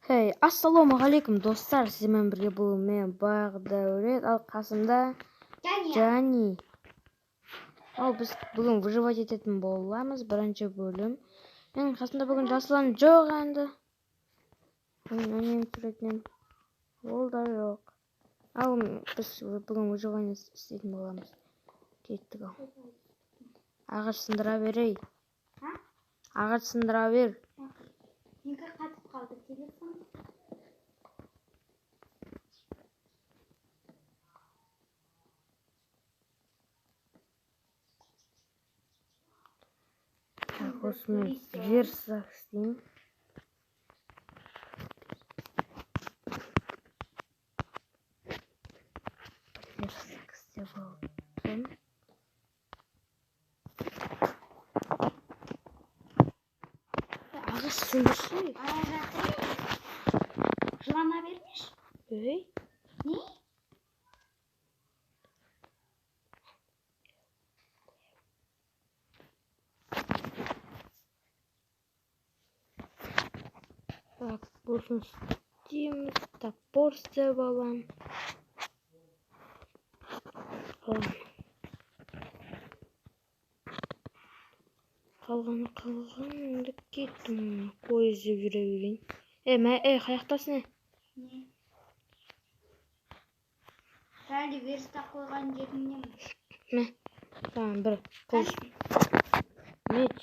Hey, ассалаумағалейкум достар, сіздермен бірге бұл мен Бағдәулет, ал қасымда Джани. Ал біз бүгін выживать ететін боламыз, бірінші бөлім. Менің қасымда бүгін Жасұлан жоқ енді. Мен түсіретін ол да жоқ. Ал біз бүгін выживание істейтін боламыз. Кеттік ал. Ағаш сындыра берей. Ағаш сындыра бер. Менікі қатып қалды телефон. Так, осымен верстак істеймін. Верстак істеп алдым. Ағаш сындыршы. Жылана бермеш. Ей. Не? Так, осыны істейміз. Топор істеп аламын. Қалғаны қалған, енді кеттім. Қой іздеп жүре берейін. Қаяқтасың, е? Не? Әлі верстак қойған жеріңнен. Мә, саған бір қылыш. Меч.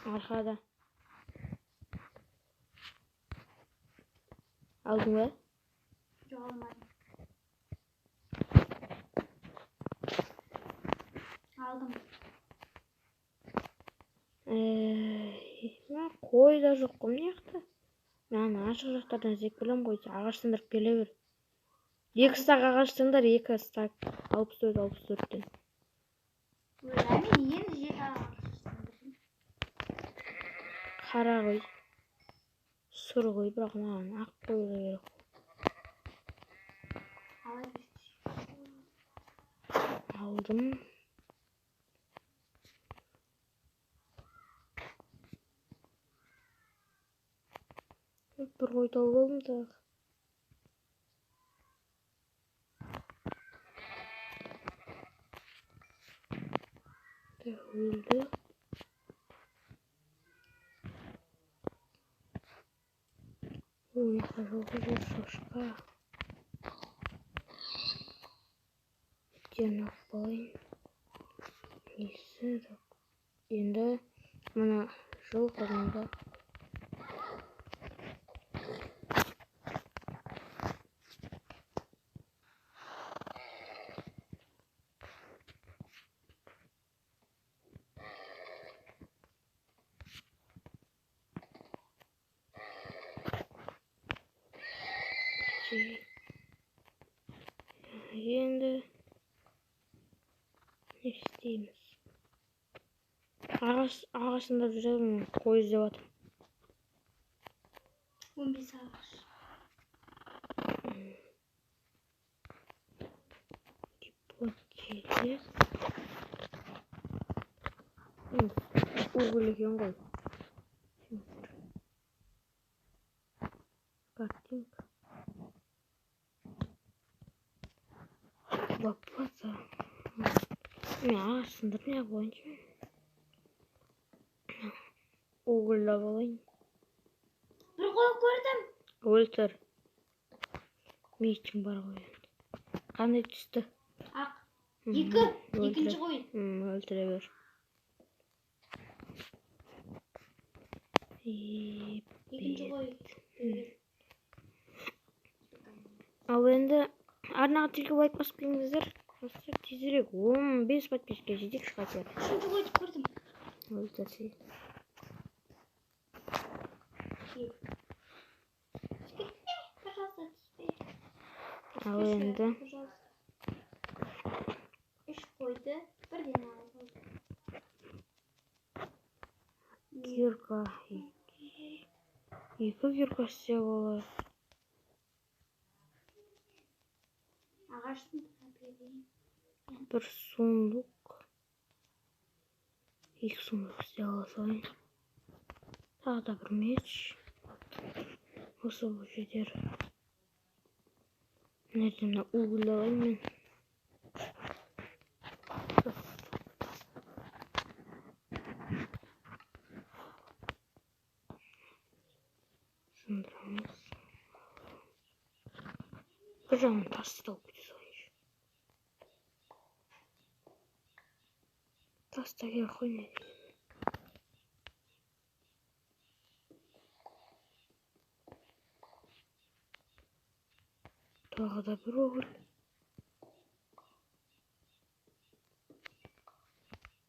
Арқада. Алдың ба? Жоқ, алмадым. Алдым. Қой да жоқ қой мына жақта. Мен ашық жақтардан іздеп келемін ғой. Ағаш сындырып келе бер. 2 стак ағаш сындыр, 2 стак. 64, 64-тен. Өлә, мен енді 7 ағаш сындырдым. Қара қой. Сұр қой, бірақ маған ақ қой керек. Ала берші. Алдым. Бір қой тауып алдым тағы. Так, өлді. Ой, жылқы жүр, шошқа. Еттерін алып алайын. Несі жоқ. Енді мына жылқының да енді не істейміз? Ағаш сындырып жүремін, қой іздеп жатырмын. 15 ағаш. Гипотеза. Уголь екен ғой. Картинка. Лопата. Мен ағаш сындырып не қояйыншы? Уголь алайын. Бір қой көрдім. Өлтір. Мечім бар ғой енді. Қандай түсті? Ақ. Екі. Екінші қой. Өлтіре бер. Екінші қой. Ал енді арнаға тіркеліп лайк басып келіңіздер. Достар, тезірек 15 подписчикке жетейікші хотя бы. Үшінші қойды көрдім. Өлтірсе. Пожалуйста, түспе. Ал енді. Пожалуйста. 3 қойды бірден алып. Кирка. 2 кирка істеп алайық. Ағаш сындыра берейін. Бір сундук. 2 сундук істеп ала салайын. Тағы да бір меч. Осы жетер. Мына жерден мына уголь алайын мен. Сындырамыз. Бір жағынан тасты тауып кете салайыншы. Тас та керек қой не деген. Тағы да бір уголь.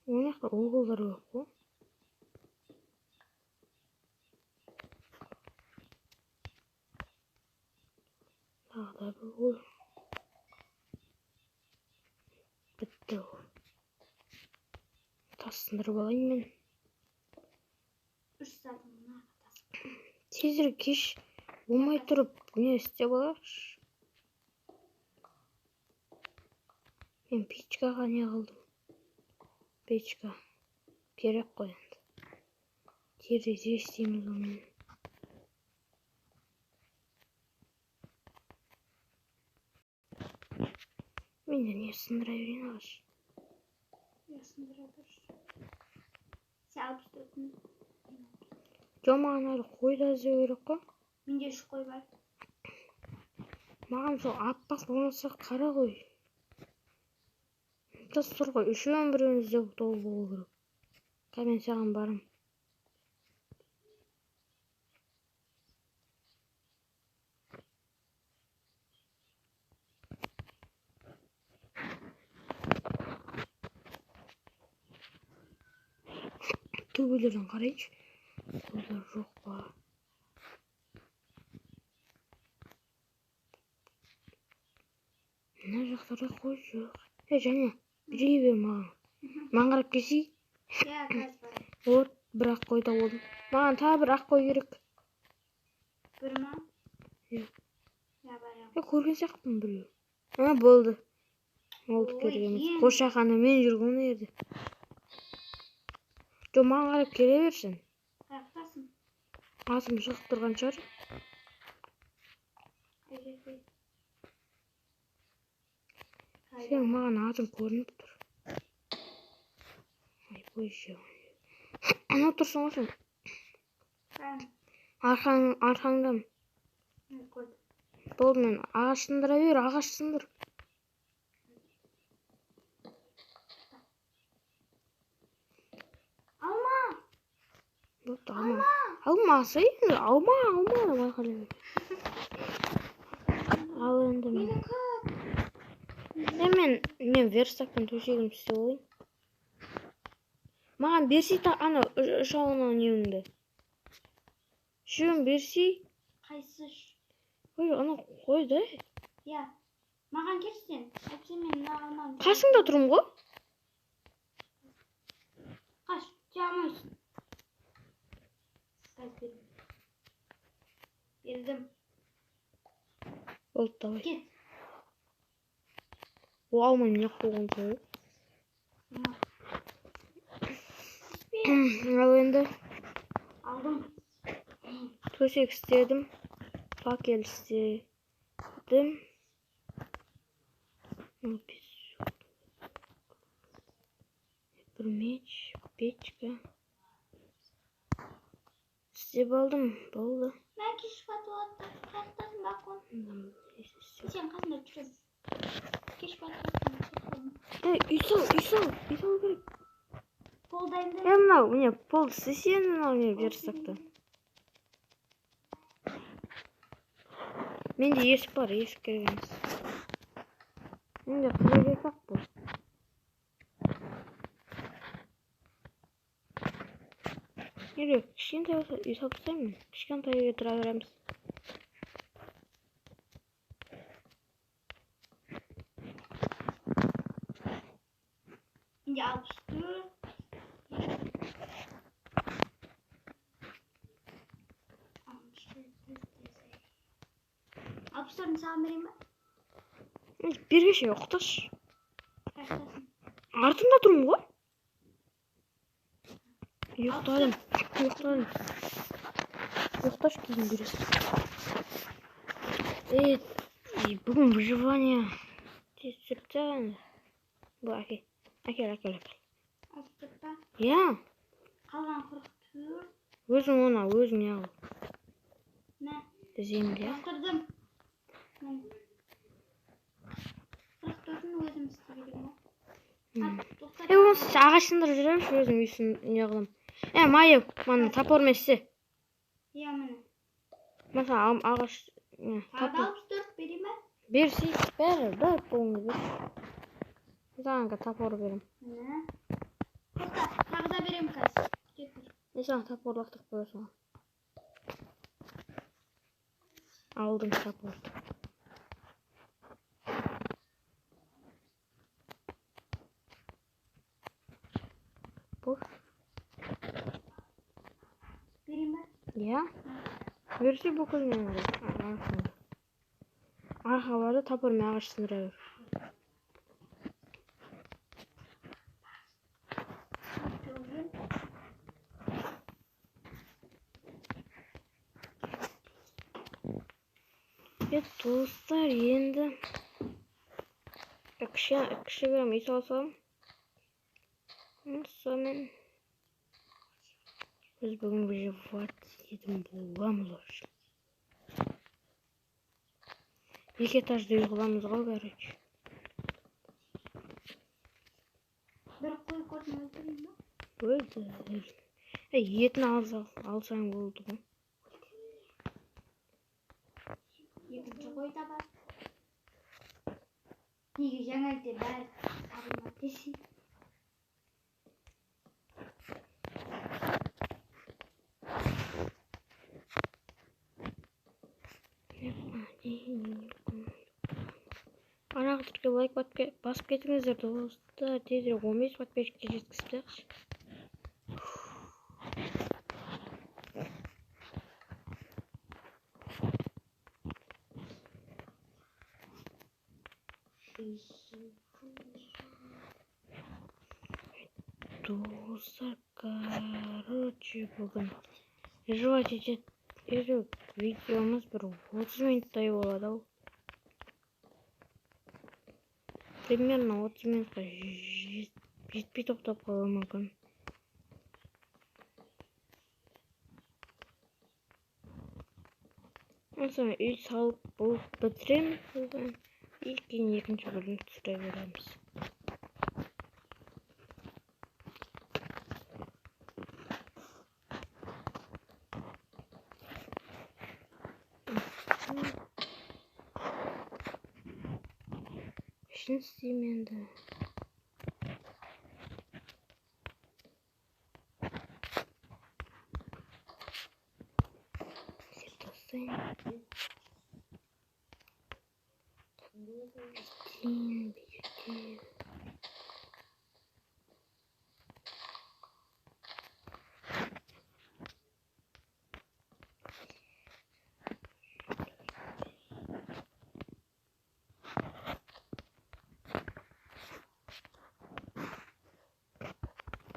Ол жақта уголдар көп қой. Тағы да бір уголь. Бітті. Тас сындырып алайын мен. 3 сағат мына тас. Тезірек кеш болмай тұрып не істеп алайықшы. Мен печкаға не қылдым? Печка керек қой енді. Терезе істейміз онымен. Мен де не сындыра берейін ағаш. Я сындыра берші. Сен 64-ін. Жоқ, маған әлі қой да іздеу керек қой. Менде 3 қой бар. Маған сол аппақ болмаса қара қой. Тас тұр ғой, үшеуін біреуін іздеу толы болу керек. Қазір мен саған барам. Төбелерден қарайыншы. Қолдар жоқ па? Мына жақтарда қой жоқ. Ей, Және, жүре бер маған. Маған қарап келсей. Иә, қазір барамын. Вот, бір ақ қой тауып алдым. Маған тағы бір ақ қой керек. Бір ма? Иә. Иә, барамын. Е, көрген сияқтымын біреу. А, болды. Болды, Ой, керек емес. ең. Қошақанымен жүр ғой мына жерде. Жоқ, маған қарап келе берсін. Қаяқтасың? Атым шығып тұрған шығар. Қай жерде? Сен маған атың көрініп тұр. Ай, қойшы. Анау тұрсың ғой сен. Қай? Арқаңдан. Мен көрдім. Болды, мен ағаш сындыра бер, ағаш сындыр. Алма! Болды, алма. Алма, енді, алма, алма деп айқайлай бер. Ал енді мен. Мені күт. Е, мен верстакпен төсегімді істеп алайын. Маған берсей та, ана, үш ауына немді. Үшеуін берсей. Қайсысы үш? Ой, ана қой да. Иә. Маған келші сен. Әйтпесе мен мына алманы Қасыңда тұрмын ғой. Қаш, түсе алмайсың. Қазір беремін. Бердім. Болды, давай. Кет. О, алманы не қойған сол. Ал енді. Алдым. Төсек істедім. Факел істедім. Бір меч, печка. Істеп алдым, болды. Мә, кеш батып атты. Қаяқтасың, Бақон? Сен қасында жүремін. Кеш батып аттым. Ей, үй сал, үй сал, үй салу керек. Пол дайындаймын. Е, мынау, міне, пол істесе, мынау, міне, верстакта. Менде есік бар, есік керек емес. Менде қырық екі ақ бұл. Керек, кішкентай болса үй салып тастаймын. Кішкентай үйге тұра береміз. Менде 64. Алпыс төртін саған берейін ба? Бергеше, ұйықташы. Қаяқтасың? Артыңда тұрмын ғой. Ұйықтадым, ұйықтадым. Ұйықташы, кейін бересің. Бүгін выживание тез түсіріп тастайық енді. Бұл әкел. Әкел, әкел, әкел. Алып тұр па? Иә. Қалған 44. Өзің оны, өзің не қыл. Мә. Земля. Лақтырдым. Міне. 44-ін өзім істеп едім ғой. Тоқта. Оны ағаш сындырып жүре берші, өзің үйсін не қыламын. Майы, мана топормен істе. Иә, міне. Мысалы, ағаш, не, Тағы да топор. 64 берейін ба? Берсей, бәрі, бәрі қолыңды бер. Саған топор беремін. Міне. Тоқта, тағы да беремін қазір. Кет тұр. Мен саған топор лақтырып қоя саламын. Алдым топорды. Топор. Берейін ба? Иә. Берсе бүкіл нені. Арқа бар да топормен ағаш сындыра бер. Достар, енді кішігірім үй сала саламын. Сонымен біз бүгін выживать ететін боламыз, в общем. 2 этажды үй қыламыз ғой, короче. Бір қой көрдім, өлтірейін ба? Өлтір. Етін алсаң болды ғой. Екінші қой да бар. Неге жаңа үйде бәрі табылмады десең? Арағы түрге лайк басып кетіңіздер, достар. Тезірек 15 подписчикке жеткізіп тастайықшы. Достар, короче, бүгін выживать ету видеомыз бір 30 минуттай болады ау. Примерно 30 минутқа жетпей тоқтап қалуы мүмкін. Сонымен үй салып болып бітіреміз бүгін. И кейін екінші бөлім түсіре береміз. Ішін істеймін енді. Істеп тастайын. Бүйтейін, бүйтейін.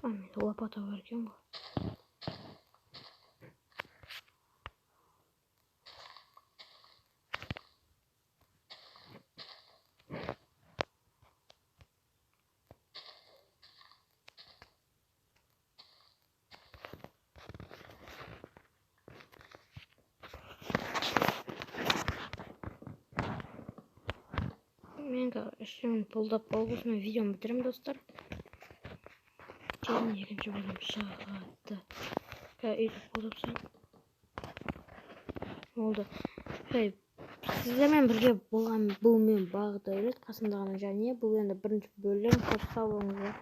Менде лопата бар екен ғой. Мен ішімін пұлдап болып осымен видеоны бітіремін, достар. Кейін екінші бөлім шығады. Үйді пұлдап тастайын. Болды. Сіздермен бірге болған бұл мен Бағдәулет, қасымда ғана Және. Бұл енді бірінші бөлім. Көп сау болыңыздар.